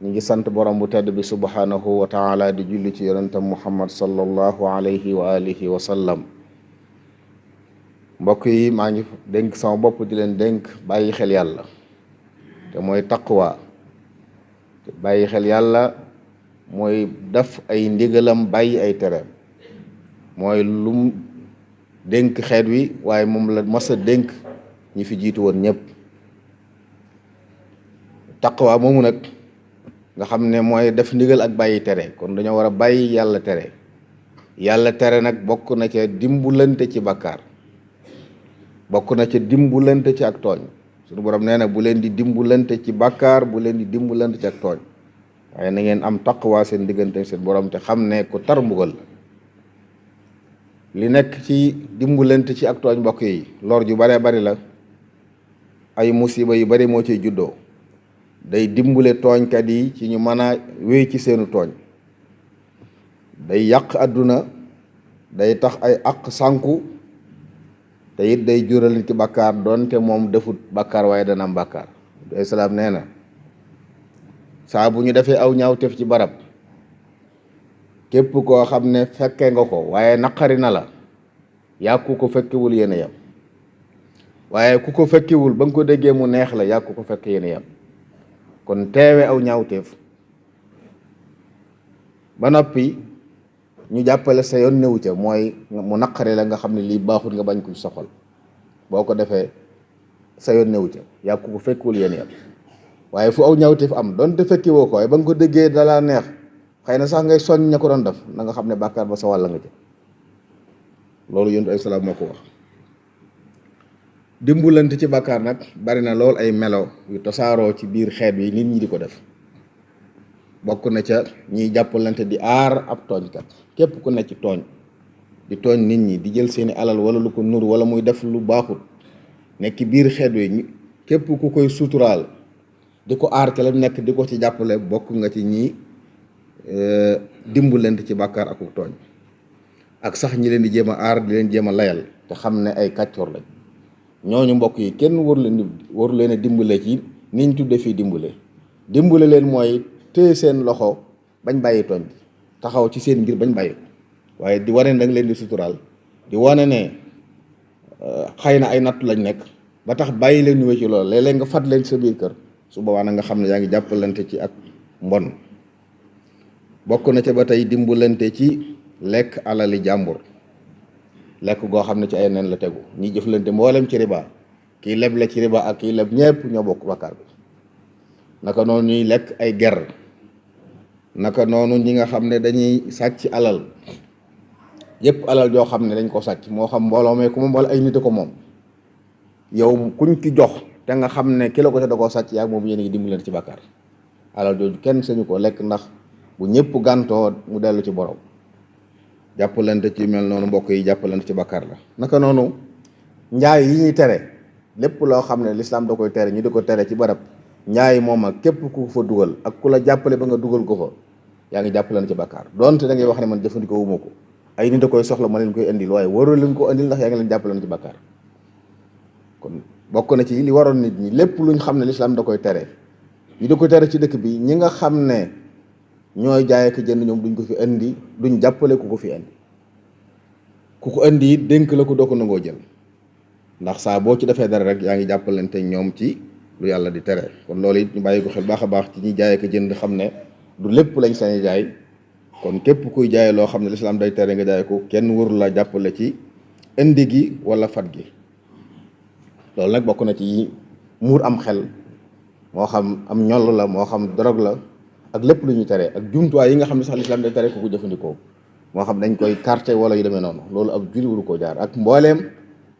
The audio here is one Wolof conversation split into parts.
ñi ngi sant borom bu tedd bi subhanahu wa taala di julli ci yonentam muhammad sallallahu alayhi wa alihi wa sallam. mbokk yi maa ngi dénk sama bopp di leen dénk bàyyi xel yàlla te mooy taqwa. te bàyyi xel yàlla mooy def ay ndigalam bàyyi ay tereem, mooy lum dénk xeet wi waaye moom la mas a dénk ñi fi jiitu woon ñëpp. taqwa moomu nag nga xam ne mooy def ndigal ak bàyyi tere, kon dañoo war a bàyyi yàlla tere. yàlla tere nag bokk na ca dimbulante ci bàkkaar, bokk na ca dimbulante ci ak tooñ. suñu borom nee na bu leen di dimbulante ci bàkkaar, bu leen di dimbulante ci ak tooñ, waaye na ngeen am taqwa seen diggante seen borom te xam ne ku tar mbugal la. li nekk ci dimbulante ci ak tooñ mbokk yi lor ju bare bari la, ay musiba yu bari moo ciy juddoo. day dimbule tooñkat yi ci ñu mën a wéy ci seenu tooñ, day yàq àdduna, day tax ay àq sànku, te it day jural nit ki bàkkaar doonte moom defut bàkkaar waaye dana am bàkkaar. islaam nee na saa bu ñu defee aw ñaawteef ci barab, képp koo xam ne fekke nga ko waaye naqari na la, yaa ku ko fekkewul yéen a yem. waaye ku ko fekkewul ba nga ko déggee mu neex la, yaa ku ko fekk yéen a yem. kon teewe aw ñaawteef ba noppi ñu jàppale sa yoon newu ca, mooy mu naqari la nga xam ne lii baaxul nga bañ ko soxal, boo ko defee sa yoon newu ca, yaa ku ko fekkewul yéen a yem. waaye fu aw ñaawteef am doonte fekki woo ko waaye ba nga ko déggee dalaa neex, xëy na sax ngay soññ ña ko doon def, na nga xam ne bàkkaar ba sa wàll nga ca. loolu yonent ay salaam moo ko wax. dimbulante ci bàkkaar nag bari na lool ay melo yu tasaaroo ci biir xeet yi, nit ñi di ko def. bokk na ca ñiy jàppalante di aar ab tooñkat. képp ku nekk ci tooñ di tooñ nit ñi, di jël seeni alal wala lu ko nur wala muy def lu baaxut, nekk biir xeet wi, képp ku koy suturaal di ko aar ca la nekk, di ko ci jàppale, bokk nga ci ñi dimbalante ci bàkkaar ak tooñ. ak sax ñi leen di jéem a aar, di leen jéem a layal te xam ne ay kàccoor lañ. ñooñu mbokk yi kenn waru leen a dimbale ci niñ tudde fii dimbale leen mooy téye seen loxo bañ bàyyi tooñ bi, taxaw ci seen ngir bañ bàyyi ko, waaye di wane ne danga leen di suturaal, di wane ne xëy na ay nattu lañ nekk ba tax bàyyi leen ñu ci loolu. léeg-léeg nga fat leen sa biir kër, su boobaa nag nga xam ne yaa ngi jàppalante ci ak mbon. bokk na ca ba tey dimbalante ci lekk alali jàmbur, lekk goo xam ne ci ay nen la tegu. ñi jëflante mboolem ci riba, kii leble ci riba ak kii leb ñëpp ñoo bokk bakkaar bi. naka noonu ñuy lekk ay ger, naka noonu ñi nga xam ne dañuy sàcc alal, yëpp alal joo xam ne dañ ko sàcc, moo xam mbooloo mee ko moom wala ay nit ko moom, yow kuñ ci jox te nga xam ne ki la ko te da koo sàcc, yaa moom yéen a ngi dimbalante ci bakkaar. alal jooju kenn sañu ko lekk, ndax bu ñëpp gàntoo mu dellu ci borom. jàppalante ci mel noonu mbokk yi, jàppalante ci bàkkaar la. naka noonu njaay yi ñuy tere, lépp loo xam ne lislaam da koy tere ñu di ko tere ci barab, njaay moom ak képp ku fa dugal ak ku la jàppale ba nga dugal ko fa, yaa ngi jàppalante ci bàkkaar. donte da ngay wax ne man jëfandikoo wuma ko, ay nit a koy soxla ma leen koy indil, waaye waroo leen ko indil ndax yaa ngi leen jàppalante ci bàkkaar. kon bokk na ci li waroon nit ñi, lépp luñ xam ne lislaam da koy tere ñu di ko tere ci dëkk bi, ñi nga xam ne ñooy jaay ak jënd ñoom duñ ko fi indi, duñ jàppale ku ko fi indi. ku ko indi it dénk la ko doo ko nangoo jël, ndax saa boo ci defee dara rek yaa ngi jàppalante ñoom ci lu yàlla di tere. kon loolu it ñu bàyyi ko xel baax a baax ci ñi jaay ak jënd, xam ne du lépp lañ sañ jaay. kon képp kuy jaay loo xam ne lislaam day tere nga jaay ko, kenn waru la jàppale ci indi gi wala fat gi. loolu nag bokk na ci muur am xel, moo xam am ñoll la, moo xam drogue la, ak lépp lu ñuy tere, ak jumtuwaay yi nga xam ne sax lislaam day tere ku ko jëfandikoo, moo xam dañ koy carte wala yu demee noonu. loolu ak julli waru koo jaar. ak mbooleem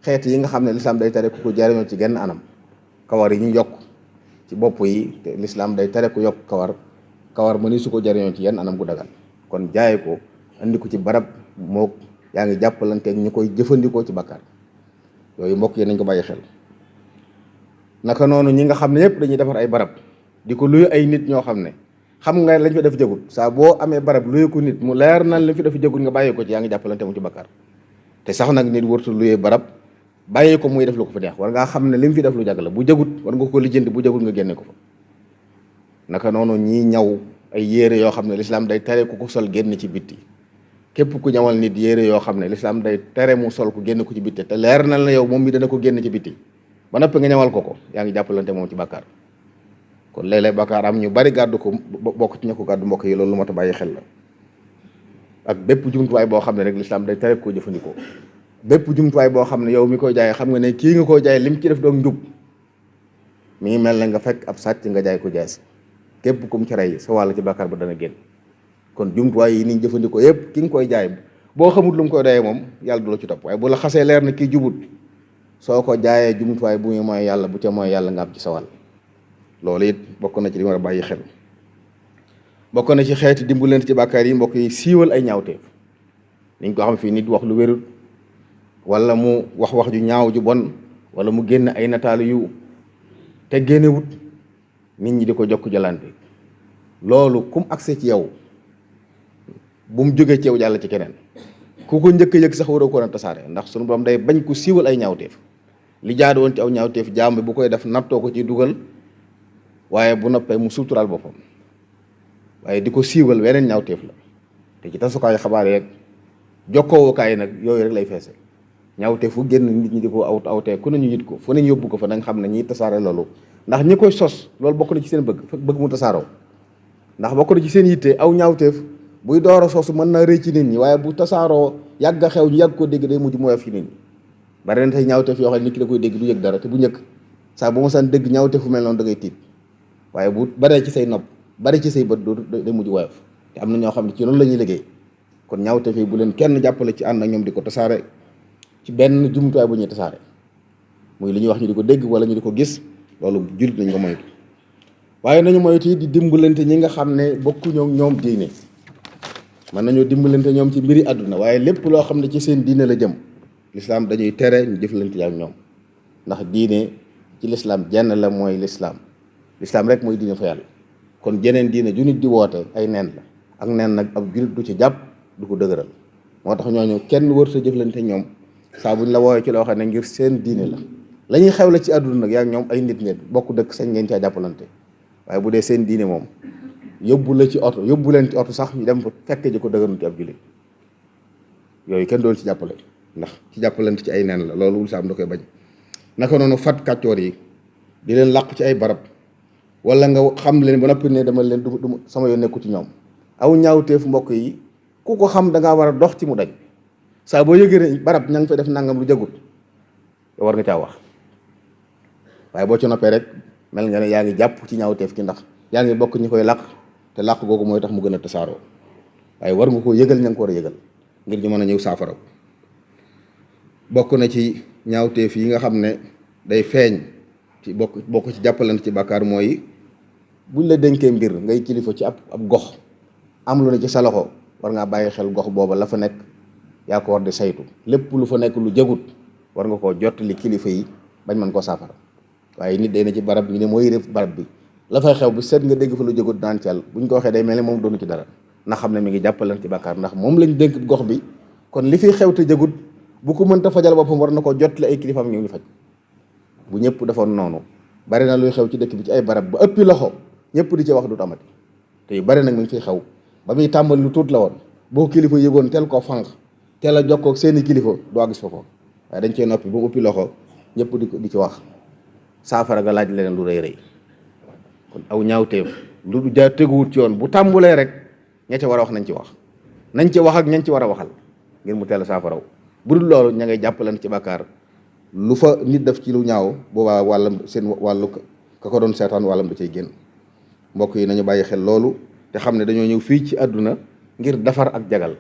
xeet yi nga xam ne lislaam day tere ku ko jariñoo ci genn anam. kawar yi ñu yokk ci bopp yi, te lislaam day tere ku yokk kawar mëni su ko jariñoo ci yenn anam gu dagal. kon jaay ko andi ko ci barab, moo yaa ngi jàppalanteeg ñu koy jëfandikoo ci bàkkaar. yooyu mbokk yi nañ ko bàyyi xel. naka noonu ñi nga xam ne yëpp dañuy defar ay barab di ko luy ay nit ñoo xam ne xam nga lañ fi def jëgut, saa boo amee barab luye ko nit mu leer nan lañ fi def jëgut nga bàyyi ko ci, yaa ngi jàppalante mu ci bakkaar. te sax nag nit wartu luye barab bàyyi ko muy def lu ko fi neex, war ngaa xam ne li mu fi def lu jag la. bu jëgut war nga ko lijjanti, bu jëgut nga génne ko fa. naka noonu ñii ñaw ay yére yoo xam ne lislaam day tere ku ko sol génn ci bitti. képp ku ñawal nit yére yoo xam ne lislaam day tere mu sol ko génn ko ci bitti te leer na la yow moom mi dana ko génn ci bitti ba noppi nga ñawal ko yaa ngi jàppalante moom ci bàkkaar. kon léeg-léeg bàkkaar am ñu bari gàddu ko bokk ci ña ko gàddu mbokk yi loolu lu mat a bàyyi xel la. ak bépp jumtuwaay boo xam ne rek lislaam day tere koo jëfandikoo. bépp jumtuwaay boo xam ne yow mi koy jaay xam nga ne kii nga koy jaay lim ci def doog njub mi ngi mel ne nga fekk ab sàcc nga jaay ko jaas képp kum ci rey sa wàll ci bàkkaar ba dana génn. kon jumtuwaay yi ni ñu jëfandikoo yëpp ki nga koy jaay boo xamul lu mu koy doyee moom yàlla du la ci topp waaye bu la xasee leer na kii jubut soo ko jaayee jumtuwaay bu muy mooy yàlla bu ca mooy yàlla nga am ci sa wàll. loolu it bokk na ci li war a bàyyi xel. bokk na ci xeeti dimbalante ci bàkkaar yi mbokk yi siiwal ay ñaawteef niñ ko xam fii nit wax lu wérut wala mu wax ju ñaaw ju bon wala mu génn ay nataal yu te génnewut nit ñi di ko jokk jalante loolu kum accès ci yow bu mu jógee ci yow jàll ci keneen ku ko njëkk a yëg sax waroo ko na tasaare ndax sunu borom day bañ ku siiwal ay ñaawteef. li jaadu woon ci aw ñaawteef jaam bi bu koy def nattoo ko ci dugal waaye bu noppee mu suturaal boppam waaye di ko siiwal weneen ñaawteef la te ci tasukaayu xabaar yeeg jokkoowukaay nag yooyu rek lay feese ñaawteef fu génn nit ñi di ko awtee ku ne ñu yit ko fu ne ñu yóbbu ko fa da nga xam ne ñiy tasaare loolu ndax ñi koy sos loolu bokk na ci seen bëgg mu tasaaroo ndax bokk na ci seen yitte aw ñaawteef buy door a soosu mën naa rëy ci nit ñi waaye bu tasaaroo yàgg a xew ñu yàgg ko dégg day mujj mu woyof ci nit ñi bari na tey ñaawteef yoo xam ne nit ki da koy dégg du yëg dara te bu njëkk saa bu ma saan dégg ñaawteef fu mel noonu da ngay tiit waaye bu baree ci say nopp bari ci say bët doo day mujj woyof te am na ñoo xam ne ci loolu la ñuy liggéey kon ñaawteef yi bu leen kenn jàppale ci ànd ak ñoom di ko tasaare ci benn jumtuwaay bu ñuy tasaare muy li ñuy wax ñu di ko dégg wala ñu di ko gis loolu jullit nañ ko moytu waaye nañu moytu di dimbalante ñi nga xam ne bokkuñoo ñoom diine mën nañoo dimbalante ñoom ci mbiri àdduna waaye lépp loo xam ne ci seen diine la jëm lislaam dañuy tere ñu jëflante ak ñoom ndax diine ci lislaam jenn la mooy lislaam rek mooy diine fa yàlla kon jeneen diine ju nit di woote ay nen la ak nen nag ab jullit du ci jàpp du ko dëgëral moo tax ñooñu kenn wërta jëflante ñoom saa buñ la woowee ci loo xam ne ngir seen diine la ñuy xew la ci àdduna nag yaa ak ñoom ay nit ngeen bokk dëkk sañ ngeen caa jàppalante waaye bu dee seen diine moom yóbbu leen ci oto sax ñu dem fa fekke ji ko dëgërul ci ab jullit yooyu kenn doon ci jàppale ndax ci jàppalante ci ay nen la loolu lislaam da koy bañ naka noonu fat kàccoor yi di leen làq ci ay barab wala nga xam leen ba noppi ne dama leen du sama yoon nekku ci ñoom aw ñaawteef mbokk yi ku ko xam da ngaa war a dox ci mu daj saa boo yëgee ne barab ña ngi fay def nangam lu jagut yow war nga caa wax waaye boo ci noppee rek mel nga ne yaa ngi jàpp ci ñaawteef ki ndax yaa ngi bokk ñi koy làq te làq googu mooy tax mu gën a tasaaroo waaye war nga koo yëgal ña nga ko war a yëgal ngir ñu mën a ñëw saafara bokk na ci ñaawteef yi nga xam ne day feeñ ci bokk ci jàppalante ci bàkkaar mooy buñ la dénkee mbir ngay kilifa ci ab gox am lu ne ci sa loxo war ngaa bàyyi xel gox booba la fa nekk yaa ko war di saytu lépp lu fa nekk lu jagut war nga koo jottali kilifa yi bañ mën koo saafara waaye nit day na ci barab ñu ne mooy rëf barab bi la fay xew bu seet nga dégg fa lu jagut naan ci àll buñ ko waxee day mel ne moom doonu ci dara na xam ne mi ngi jàppalante ci bàkkaar ndax moom lañ dénk gox bi kon li fiy xew te jagut bu ko mënta fajal boppam war na koo jottali ay kilifaam ñu faj bu ñëpp defoon noonu bari na luy xew ci dëkk bi ci ay barab ba ëppi loxo ñëpp di ci wax du amati te yu bari nag mi ngi fiy xew ba muy tàmbali lu tuut la woon boo kilifa yëgoon teel koo fànq teel a jokkoo ak seeni kilifa doo gis foofu waaye dañ cee noppi ba mu ëppi loxo ñëpp di ci wax saafara ga laaj leneen lu rëy rëy kon aw ñaawteef lu du jaa teguwut ci yoon bu tàmbulee rek ña ca war a wax nañ ci wax ak ñañ ci war a waxal ngir mu teel a saafaraw bu dul loolu ña ngay jàppalan ci bàkkaar lu fa nit def ci lu ñaaw boobaa wàllam seen wàllu ka ko doon seetaan wàllam da cay génn mbokk yi nañu bàyyi xel loolu te xam ne dañoo ñëw fii ci àdduna ngir defar ak jagal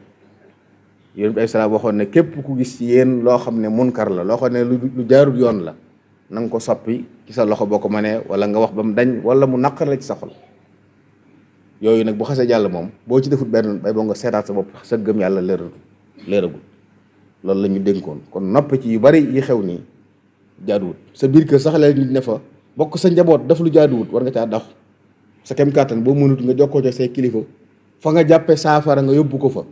yonent bi ay salaam waxoon ne képp ku gis ci yéen loo xam ne munkar la loo xam ne lu jaarul yoon la na nga ko soppi ci sa loxo boo ko mënee wala nga wax ba mu dañ wala mu naqar la ci sa xol yooyu nag bu xasee jàll moom boo ci defut benn bay boo nga seetaat sa bopp sa gëm yàlla leeragul loolu la ñu dénkoon kon nopp ci yu bari yi xew nii jaaduwut sa biir kër sax la nit ne fa bokk sa njaboot daf lu jaaduwut war nga caa dox sa kem kàttan boo mënut nga jokkoo ca say kilifa fa nga jàppee saafara nga yóbbu ko fa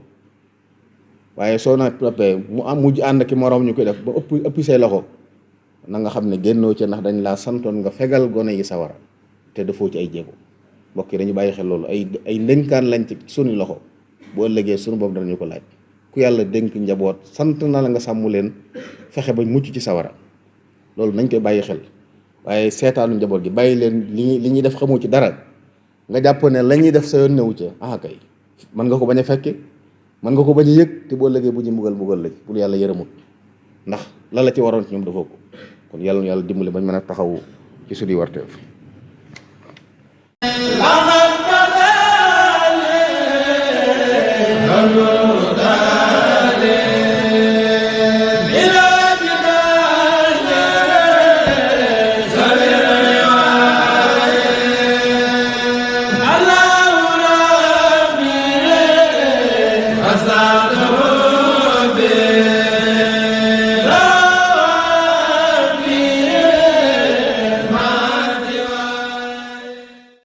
waaye soo noppee mu am mujj ànd ki moroom ñu koy def ba ëppi say loxo na nga xam ne génnoo ca ndax dañ laa santoon nga fegal gone yi sawara te defoo ci ay jéego mbokk yi dañu bàyyi xel loolu ay ndénkaan lañ ci suñu loxo bu ëllëgee suñu bopp danañu ko laaj. ku yàlla dénk njaboot sant na la nga sàmm leen fexe ba mucc ci sawara loolu nañ koy bàyyi xel waaye seetaanu njaboot gi bàyyi leen li ñuy def xamoo ci dara nga jàpp ne la ñuy def sa yoon newu ca kay mën nga ko bañ a fekke mën nga ko bañ a yëg te boo ëllëgee bu ñu mbugal la bul yàlla yërëmut ndax la la ci waroon ci ñoom dafa ko kon yàlla dimbali bañ mën a taxawu ci suñuy warteef